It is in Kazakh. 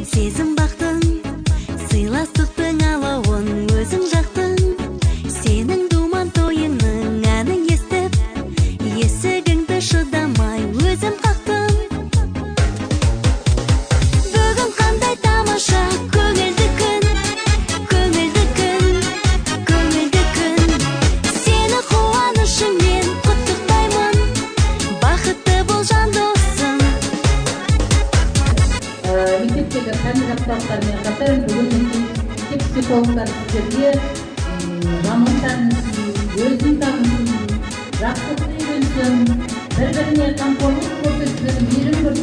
Сезім бақтың, сыйластықтың алауын өзің жақтың. Сенің думан тойыңның әнін естіп, есігіңді шыдамай өзім қақтым. Бүгін қандай тамаша көңілді күн, көңілді күн, көңілді күн. Сені қуанышыңмен құттықтаймын, бақытты бол, жан досым. Мектептегі пәндік апталықтармен қатар бүгін мектеп психологтары сіздерге жанын танысын, өзін танысын, жақсылықты үйренсін, бір біріне қамқорлық көрсетсін, мейірім көрсетсін.